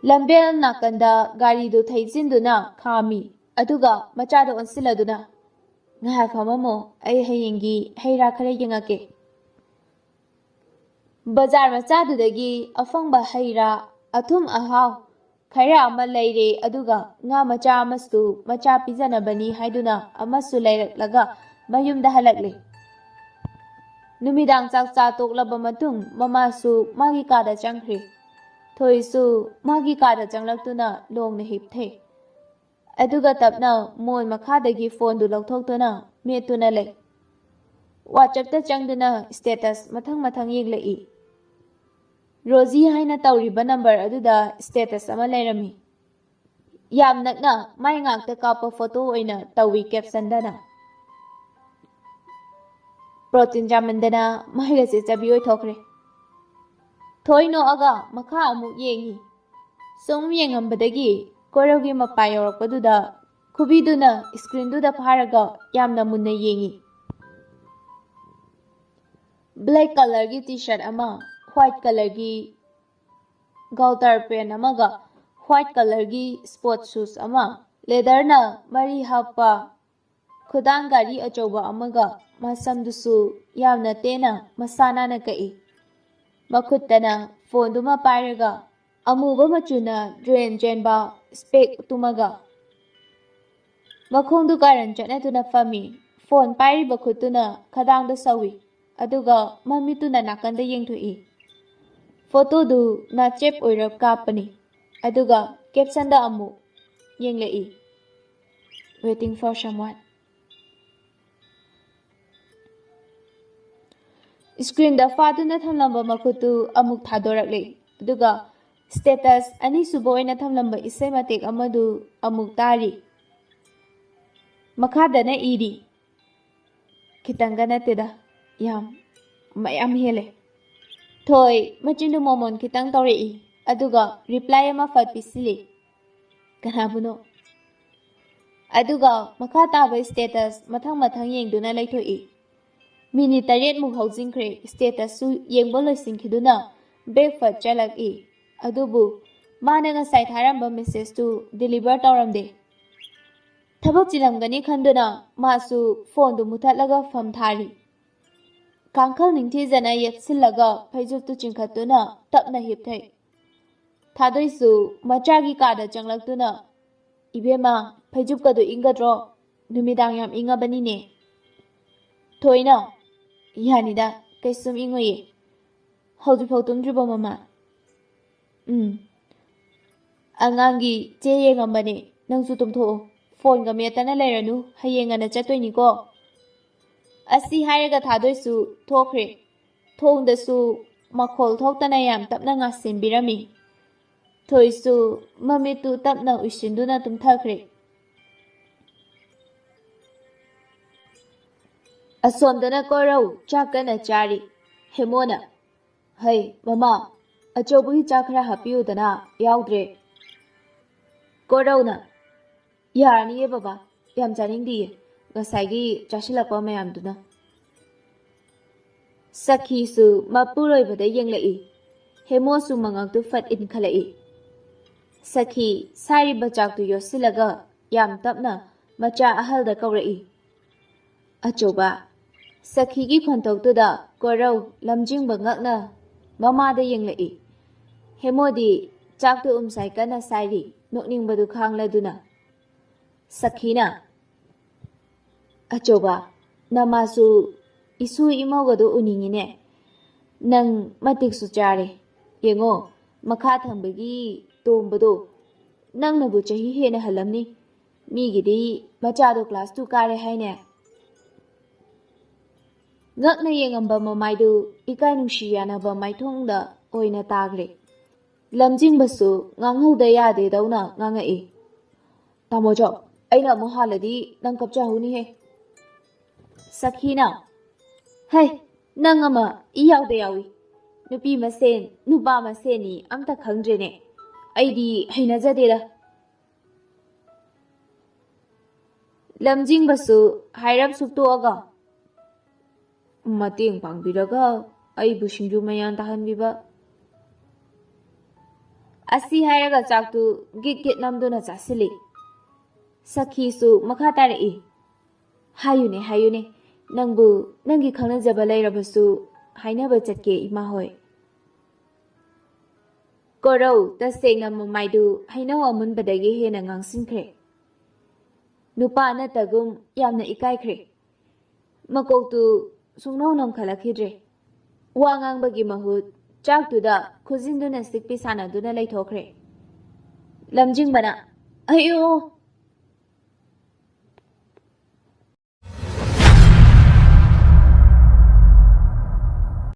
ꯂꯝꯕꯦꯜ ꯅꯥꯀꯟꯗ ꯒꯥꯔꯤꯗꯨ ꯊꯩꯖꯤꯟꯗꯨꯅ ꯈꯥꯝꯃꯤ, ꯑꯗꯨꯒ ꯃꯆꯥꯗ ꯑꯣꯟꯁꯤꯜꯂꯗꯨꯅ, "ꯉꯥꯏꯍꯥꯛ ꯐꯝꯃꯝꯃꯣ, ꯑꯩ ꯍꯌꯦꯡꯒꯤ ꯍꯩ ꯔꯥ ꯈꯔ ꯌꯦꯡꯉꯛꯀꯦ꯫" ꯕꯖꯥꯔ ꯃꯆꯥꯗꯨꯗꯒꯤ ꯑꯐꯪꯕ ꯍꯩ ꯔꯥ, ꯑꯊꯨꯝ ꯑꯍꯥꯎ ꯈꯔ ꯑꯃ ꯂꯩꯔꯦ, ꯑꯗꯨꯒ ꯉꯥ ꯃꯆꯥ ꯑꯃꯁꯨ ꯃꯆꯥ ꯄꯤꯖꯅꯕꯅꯤ ꯍꯥꯏꯗꯨꯅ ꯑꯃꯁꯨ ꯂꯩꯔꯛꯂꯒ ꯃꯌꯨꯝꯗ ꯍꯜꯂꯛꯂꯦ꯫ ꯅꯨꯃꯤꯗꯥꯡ ꯆꯥꯛ ꯆꯥ ꯇꯣꯛꯂꯕ ꯃꯇꯨꯡ ꯃꯃꯥꯁꯨ ꯃꯥꯒꯤ ꯀꯥꯗ ꯆꯪꯈ꯭ꯔꯦ꯫ ꯊꯣꯏꯁꯨ ꯃꯥꯒꯤ ꯀꯥꯗ ꯆꯪꯂꯛꯇꯨꯅ ꯂꯣꯡꯅ ꯍꯤꯞꯊꯩ꯫ ꯑꯗꯨꯒ ꯇꯞꯅ ꯃꯣꯟ ꯃꯈꯥꯗꯒꯤ ꯐꯣꯟꯗꯨ ꯂꯧꯊꯣꯛꯇꯨꯅ ꯃꯦꯠꯇꯨꯅ ꯂꯩ꯫ WhatsAppꯇ ꯆꯪꯗꯨꯅ status ꯃꯊꯪ ꯃꯊꯪ ꯌꯦꯡꯂꯛꯏ꯫ ꯔꯣꯖꯤ ꯍꯥꯏꯅ ꯇꯧꯔꯤꯕ ꯅꯝꯕꯔ ꯑꯗꯨꯗ status ꯑꯃ ꯂꯩꯔꯝꯃꯤ꯫ ꯌꯥꯝ ꯅꯛꯅ ꯃꯥꯏ ꯉꯥꯛꯇ ꯀꯥꯞꯄ ꯐꯣꯇꯣ ꯑꯣꯏꯅ ꯇꯧꯏ captionꯗꯅ꯫ ꯄ꯭ꯔꯣꯇꯤꯟ ꯆꯥꯃꯟꯗꯅ ꯃꯥꯏꯒꯁꯦ ꯆꯕꯤ ꯑꯣꯏꯊꯣꯛꯈ꯭ꯔꯦ꯫ ꯊꯣꯏ ꯅꯣꯛꯑꯒ ꯃꯈꯥ ꯑꯃꯨꯛ ꯌꯦꯡꯉꯤ꯫ ꯁꯨꯝ ꯌꯦꯡꯉꯝꯕꯗꯒꯤ ꯀꯣꯏꯔꯧꯒꯤ ꯃꯄꯥ ꯌꯧꯔꯛꯄꯗꯨꯗ ꯈꯨꯕꯤꯗꯨꯅ screenꯗꯨꯗ ꯐꯥꯔꯒ ꯌꯥꯝꯅ ꯃꯨꯟꯅ ꯌꯦꯡꯏ꯫ Black colourꯒꯤ T-shirt ꯑꯃ, white colourꯒꯤ garter pant ꯑꯃꯒ white colourꯒꯤ sport shoes ꯑꯃ, leatherꯅ ꯃꯔꯤ ꯍꯥꯞꯄ ꯈꯨꯗꯥꯡ ꯘꯔꯤ ꯑꯆꯧꯕ ꯑꯃꯒ, ꯃꯁꯝꯗꯨꯁꯨ ꯌꯥꯝꯅ ꯇꯦꯟꯅ ꯃꯁꯥ ꯅꯥꯟꯅ ꯀꯛꯏ꯫ ꯃꯈꯨꯠꯇꯅ phoneꯗꯨꯃ ꯄꯥꯏꯔꯒ ꯑꯃꯨꯕ ꯃꯆꯨꯅ drain ꯆꯦꯟꯕ spec ꯇꯨꯝꯃꯒ ꯃꯈꯣꯡꯗꯨ ꯀꯥꯔꯟ ꯆꯠꯅꯗꯨꯅ ꯐꯝꯃꯤ꯫ Phone ꯄꯥꯏꯔꯤꯕ ꯈꯨꯠꯇꯨꯅ ꯈꯗꯥꯡꯗ ꯁꯧꯏ, ꯑꯗꯨꯒ ꯃꯃꯤꯠꯇꯨꯅ ꯅꯥꯀꯟꯗ ꯌꯦꯡꯊꯣꯛꯏ꯫ Photoꯗꯨ ꯅꯥꯆꯦꯞ ꯑꯣꯏꯔꯞ ꯀꯥꯞꯄꯅꯤ, ꯑꯗꯨꯒ captionꯗ ꯑꯃꯨꯛ ꯌꯦꯡꯂꯛꯏ, "Waiting for someone." Screenꯗ ꯐꯥꯗꯨꯅ ꯊꯝꯂꯝꯕ ꯃꯈꯨꯠꯇꯨ ꯑꯃꯨꯛ ꯊꯥꯗꯣꯔꯛꯂꯦ, ꯑꯗꯨꯒ status ꯑꯅꯤꯁꯨꯕ ꯑꯣꯏꯅ ꯊꯝꯂꯝꯕ ꯏꯁꯩ ꯃꯇꯦꯛ ꯑꯃꯗꯨ ꯑꯃꯨꯛ ꯇꯥꯔꯤ꯫ ꯃꯈꯥꯗꯅ ꯏꯔꯤ, ꯈꯤꯇꯪꯒ ꯅꯠꯇꯦꯗ, ꯌꯥꯝ, ꯃꯌꯥꯝ ꯍꯦꯜꯂꯦ꯫ ꯊꯣꯏ ꯃꯆꯤꯟꯗꯨ ꯃꯣꯃꯣꯟ ꯈꯤꯇꯪ ꯇꯧꯔꯛꯏ, ꯑꯗꯨꯒ reply ꯑꯃ ꯐꯠ ꯄꯤꯁꯤꯜꯂꯤ꯫ ꯀꯅꯥꯕꯨꯅꯣ? ꯑꯗꯨꯒ ꯃꯈꯥ ꯇꯥꯕ status ꯃꯊꯪ ꯃꯊꯪ ꯌꯦꯡꯗꯨꯅ ꯂꯩꯊꯣꯛꯏ꯫ Minute ꯇꯔꯦꯠꯃꯨꯛ ꯍꯧꯖꯤꯟꯈ꯭ꯔꯦ꯫ Statusꯁꯨ ꯌꯦꯡꯕ ꯂꯣꯏꯁꯤꯟꯈꯤꯗꯨꯅ back ꯐꯠ ꯆꯠꯂꯛꯏ꯫ ꯑꯗꯨꯕꯨ ꯃꯥꯅ ꯉꯁꯥꯏ ꯊꯥꯔꯝꯕ messageꯇꯨ deliver ꯇꯧꯔꯝꯗꯦ꯫ ꯊꯕꯛ ꯆꯤꯜꯂꯝꯒꯅꯤ ꯈꯟꯗꯨꯅ ꯃꯥꯁꯨ phoneꯗꯨ ꯃꯨꯊꯠꯂꯒ ꯐꯝ ꯊꯥꯔꯤ꯫ ꯀꯥꯡꯈꯜ ꯅꯤꯡꯊꯤꯖꯅ ꯌꯦꯞꯁꯤꯜꯂꯒ ꯐꯩꯖꯨꯞꯇꯨ ꯆꯤꯡꯈꯠꯇꯨꯅ ꯇꯞꯅ ꯍꯤꯞꯊꯩ꯫ ꯊꯥꯗꯣꯏꯁꯨ ꯃꯆꯥꯒꯤ ꯀꯥꯗ ꯆꯪꯂꯛꯇꯨꯅ, "ꯏꯕꯦꯝꯃ, ꯐꯩꯖꯨꯞꯀꯗꯨ ꯏꯪꯒꯗ꯭ꯔꯣ? ꯅꯨꯃꯤꯗꯥꯡ ꯌꯥꯝ ꯏꯪꯉꯕꯅꯤꯅꯦ꯫" ꯊꯣꯏꯅ, "ꯌꯥꯅꯤꯗ, ꯀꯩꯁꯨꯝ ꯏꯪꯉꯣꯏꯌꯦ꯫ ꯍꯧꯖꯤꯛꯐꯥꯎ ꯇꯨꯝꯗ꯭ꯔꯤꯕꯣ, ꯃꯃꯥ?" "ꯎꯝ, ꯑꯉꯥꯡꯒꯤ ꯆꯦ ꯌꯦꯡꯉꯝꯕꯅꯦ꯫ ꯅꯪꯁꯨ ꯇꯨꯝꯊꯣꯛꯑꯣ, phoneꯒ ꯃꯦꯠꯇꯅ ꯂꯩꯔꯅꯨ, ꯍꯌꯦꯡ ꯉꯟꯅ ꯆꯠꯇꯣꯏꯅꯤꯀꯣ꯫" ꯑꯁꯤ ꯍꯥꯏꯔꯒ ꯊꯥꯗꯣꯏꯁꯨ ꯊꯣꯛꯈ꯭ꯔꯦ꯫ ꯊꯣꯡꯗꯁꯨ ꯃꯈꯣꯜ ꯊꯣꯛꯇꯅ ꯌꯥꯝ ꯇꯞꯅ ꯉꯥꯁꯤꯟꯕꯤꯔꯝꯃꯤ꯫ ꯊꯣꯏꯁꯨ ꯃꯃꯤꯠꯇꯨ ꯇꯞꯅ ꯎꯏꯁꯤꯟꯗꯨꯅ ꯇꯨꯝꯊꯈ꯭ꯔꯦ꯫ "ꯑꯁꯣꯝꯗꯅ ꯀꯣꯔꯧ ꯆꯥꯛ ꯀꯟꯅ ꯆꯥꯔꯤ꯫" ꯍꯦꯃꯣꯅ, "ꯍꯩ, ꯃꯃꯥ, ꯑꯆꯧꯕꯒꯤ ꯆꯥꯛ ꯈꯔ ꯍꯥꯞꯄꯤꯌꯨꯗꯅ, ꯌꯥꯎꯗ꯭ꯔꯦ꯫" ꯀꯣꯔꯧꯅ, "ꯌꯥꯔꯅꯤꯌꯦ ꯕꯕꯥ, ꯌꯥꯝ ꯆꯥꯅꯤꯡꯗꯤꯌꯦ, ꯉꯁꯥꯏꯒꯤ ꯆꯥꯁꯤꯜꯂꯛꯄ ꯃꯌꯥꯝꯗꯨꯅ"꯫ ꯁꯈꯤꯁꯨ ꯃꯄꯨꯔꯣꯏꯕꯗ ꯌꯦꯡꯂꯛꯏ꯫ ꯍꯦꯃꯣꯁꯨ ꯃꯉꯛꯇꯨ ꯐꯠ ꯏꯟꯈꯠꯂꯛꯏ꯫ ꯁꯈꯤ ꯁꯥꯏꯔꯤꯕ ꯆꯥꯛꯇꯨ ꯌꯣꯠꯁꯤꯜꯂꯒ ꯌꯥꯝ ꯇꯞꯅ ꯃꯆꯥ ꯑꯍꯜꯗ ꯀꯧꯔꯛꯏ꯫ "ꯑꯆꯧꯕ"꯫ ꯁꯈꯤꯒꯤ ꯈꯣꯟꯊꯣꯛꯇꯨꯗ ꯀꯣꯔꯧ ꯂꯝꯖꯤꯡꯕ ꯉꯛꯅ ꯃꯃꯥꯗ ꯌꯦꯡꯂꯛꯏ꯫ ꯍꯦꯃꯣꯗꯤ ꯆꯥꯛꯇꯨ ꯎꯝꯁꯥꯏ ꯀꯟꯅ ꯁꯥꯏꯔꯤ, ꯅꯣꯛꯅꯤꯡꯕꯗꯨ ꯈꯥꯡꯂꯗꯨꯅ꯫ ꯁꯈꯤꯅ, "ꯑꯆꯧꯕ, ꯅꯃꯥꯁꯨ ꯏꯁꯨ ꯏꯃꯧꯒꯗꯣ ꯎꯅꯤꯡꯉꯤꯅꯦ꯫ ꯅꯪ ꯃꯇꯤꯛꯁꯨ ꯆꯥꯔꯦ꯫ ꯌꯦꯡꯉꯣ, ꯃꯈꯥ ꯊꯪꯕꯒꯤ ꯇꯣꯝꯕꯗꯣ ꯅꯪꯅꯕꯨ ꯆꯍꯤ ꯍꯦꯟꯅ ꯍꯜꯂꯝꯅꯤ꯫ ꯃꯤꯒꯤꯗꯤ ꯃꯆꯥꯗꯣ class two ꯀꯥꯔꯦ ꯍꯥꯏꯅꯦ"꯫ ꯉꯛꯅ ꯌꯦꯡꯉꯝꯕ ꯃꯃꯥꯏꯗꯨ ꯏꯀꯥꯏ ꯅꯨꯡꯁꯤ ꯌꯥꯅꯕ ꯃꯥꯏꯊꯣꯡꯗ ꯑꯣꯏꯅ ꯇꯥꯈ꯭ꯔꯦ꯫ ꯂꯝꯖꯤꯡꯕꯁꯨ ꯉꯥꯡꯍꯧꯗ ꯌꯥꯗꯦꯗꯧꯅ ꯉꯥꯡꯉꯛꯏ꯫ "ꯇꯥꯃꯣꯆꯧ, ꯑꯩꯅ ꯑꯃꯨꯛ ꯍꯥꯜꯂꯗꯤ ꯅꯪ ꯀꯞꯆꯍꯧꯅꯤꯍꯦ"꯫ ꯁꯈꯤꯅ, "ꯍꯩ, ꯅꯪ ꯑꯃ ꯏ ꯌꯥꯎꯗ ꯌꯥꯎꯏ꯫ ꯅꯨꯄꯤ ꯃꯁꯦꯟ, ꯅꯨꯄꯥ ꯃꯁꯦꯟꯅꯤ ꯑꯝꯇ ꯈꯪꯗ꯭ꯔꯦꯅꯦ꯫ ꯑꯩꯗꯤ ꯍꯩꯅꯖꯗꯦꯗ"꯫ ꯂꯝꯖꯤꯡꯕꯁꯨ ꯍꯥꯏꯔꯞ ꯁꯨꯛꯇꯣꯛꯑꯒ, "ꯃꯇꯦꯡ ꯄꯥꯡꯕꯤꯔꯒ ꯑꯩꯕꯨ ꯁꯤꯡꯖꯨ ꯃꯌꯥꯟ ꯇꯥꯍꯟꯕꯤꯕ"꯫ ꯑꯁꯤ ꯍꯥꯏꯔꯒ ꯆꯥꯛꯇꯨ ꯒꯤꯠ ꯒꯤꯠ ꯅꯝꯗꯨꯅ ꯆꯥꯁꯤꯜꯂꯤ꯫ ꯁꯈꯤꯁꯨ ꯃꯈꯥ ꯇꯥꯔꯛꯏ꯫ "ꯍꯥꯏꯌꯨꯅꯦ, ꯍꯥꯏꯌꯨꯅꯦ, ꯅꯪꯕꯨ ꯅꯪꯒꯤ ꯈꯪꯅꯖꯕ ꯂꯩꯔꯕꯁꯨ ꯍꯥꯏꯅꯕ ꯆꯠꯀꯦ, ꯏꯃꯥ ꯍꯣꯏ"꯫ ꯀꯣꯔꯧ ꯇꯁꯦꯡꯅ ꯃꯃꯥꯏꯗꯨ ꯍꯩꯅꯧ ꯑꯃꯨꯟꯕꯗꯒꯤ ꯍꯦꯟꯅ ꯉꯥꯡꯁꯤꯟꯈ꯭ꯔꯦ꯫ ꯅꯨꯄꯥ ꯅꯠꯇꯒꯨꯝ ꯌꯥꯝꯅ ꯏꯀꯥꯏꯈ꯭ꯔꯦ꯫ ꯃꯀꯣꯛꯇꯨ ꯁꯨꯡꯅꯧ ꯅꯣꯝꯈꯠꯂꯛꯈꯤꯗ꯭ꯔꯦ꯫ ꯋꯥ ꯉꯥꯡꯕꯒꯤ ꯃꯍꯨꯠ ꯆꯥꯛꯇꯨꯗ ꯈꯨꯖꯤꯟꯗꯨꯅ ꯁꯤꯛꯄꯤ ꯁꯥꯟꯅꯗꯨꯅ ꯂꯩꯊꯣꯛꯈ꯭ꯔꯦ꯫ ꯂꯝꯖꯤꯡꯕꯅ, "ꯑꯌꯣ,